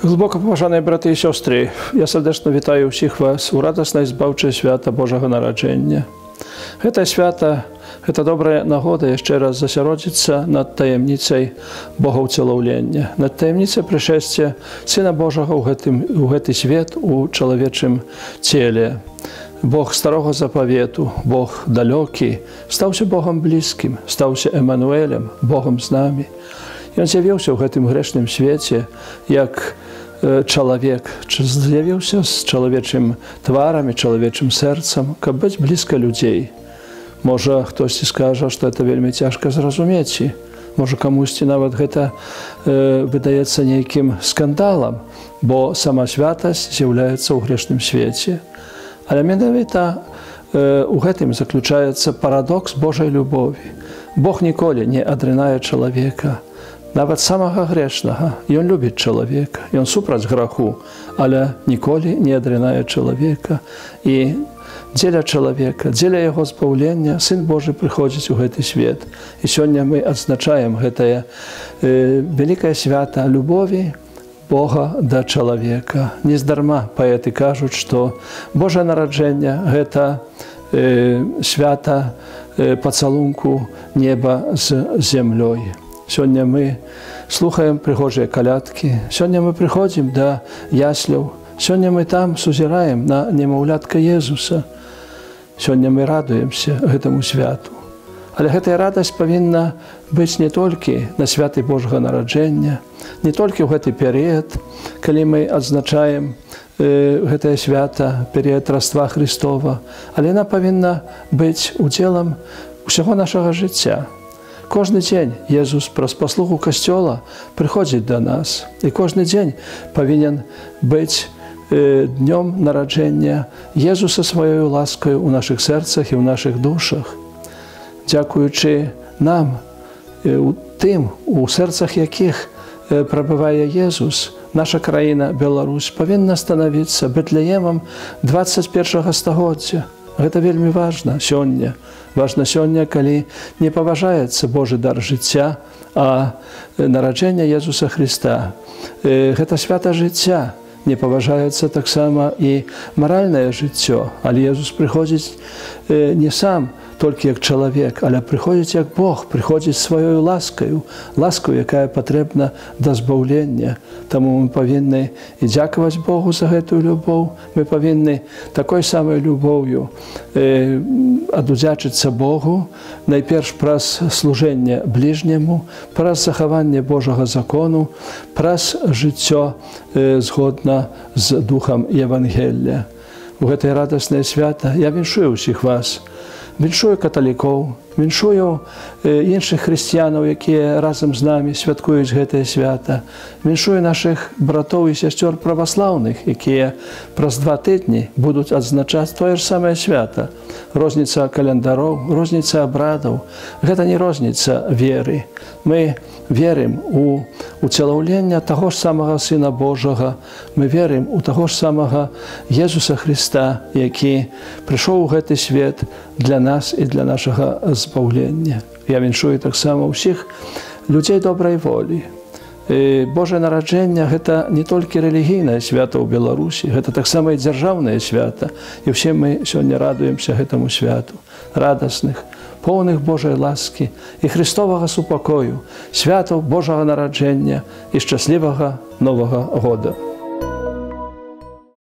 Глыбока паважаныя браты і сёстры, я сардэчна вітаю ўсіх вас у радаснае збаўчае свята Божага Нараджэння. Гэта свята, гэта добрая нагода яшчэ раз засяродзіцца над таямніцай Богаўцелаўлення, над таямніцай прышэсця Сына Божага ў гэты свет у чалавечым целе. Бог старога запавету, Бог далёкі, стаўся Богам блізкім, стаўся Эмануэлем, Богам з намі. Ён з'явіўся ў гэтым грэшным свеце як чалавек, з'явіўся з чалавечым тварам і чалавечым сэрцам, каб быць блізка людзей. Можа, хтосьці скажа, што это вельмі цяжка зразумець. Можа, камусьці нават гэта выдаецца нейкім скандалам, бо сама святасць з'яўляецца ў грэшным свеце. Але менавіта у гэтым заключаецца парадокс Божай любові. Бог ніколі не адрынае чалавека, нават самага грэшнага. Ён любіць чалавека, ён супраць граху, але ніколі не адрынае чалавека. І дзеля чалавека, дзеля яго збаўлення Сын Божы прыходзіць у гэты свет. І сёння мы адзначаем гэтае вялікае свята любові Бога да чалавека. Нездарма паэты кажуць, што Божае нараджэнне гэта свята пацалунку неба з зямлёй. Сёння мы слухаем прыгожыя калядкі, сёння мы прыходзім да ясляў, сёння мы там сузіраем на немаўлятка Езуса. Сёння мы радуемся гэтаму святу. Але гэтая радасць павінна быць не толькі на святы Божага нараджэння, не толькі ў гэты перыяд, калі мы адзначаем гэтае свята, перыяд Раства Христова, але яна павінна быць удзелам усяго нашага жыцця. Кожны дзень Езус праз паслугу касцёла прыходзіць да нас, і кожны дзень павінен быць днём нараджэння Езуса сваёю ласкаю ў нашых сэрцах і ў нашых душах. Дзякуючы нам, тым, у сэрцах якіх прабывае Езус, наша краіна Беларусь павінна станавіцца Бэтлеемам 21 стагоддзя. Гэта вельмі важна сёння. Важна сёння, калі не паважаецца Божы дар жыцця, а нараджэнне Езуса Хрыста. Гэта свята жыцця. Не паважаецца таксама і маральнае жыццё. Але Езус прыходзіць не сам толькі як чалавек, але прыходзіць як Бог, прыходзіць сваёю ласкаю, ласкаю, якая патрэбна да збаўлення. Таму мы павінны і дзякаваць Богу за гэтую любоў, мы павінны такой самай любоўю адудзячыцца Богу, найперш праз служэнне бліжняму, праз захаванне Божага закону, праз жыццё згодна з духам Евангелля. У гэтае радаснае свята я віншую ўсіх вас, віншую каталікоў, віншую іншых хрысціянаў, якія разам з намі святкуюць гэтае свята, віншую нашых братоў і сясцёр праваслаўных, якія праз 2 тыдні будуць адзначаць тое ж самае свята. Розніца календароў, розніца абрадаў – гэта не розніца веры. Мы верым у уцелаўленне таго ж самага Сына Божага, мы верым у таго ж самага Езуса Хрыста, які прыйшоў у гэты свет для нас і для нашага збаўлення. Я віншую таксама ўсіх людзей добрай волі. Божае нараджэнне гэта не толькі рэлігійнае свята ў Беларусі, гэта таксама і дзяржаўнае свята. І ўсе мы сёння радуемся гэтаму святу, радасных, поўных Божай ласкі і Христовага супакою, святу Божага нараджэння і шчаслівага Новага года.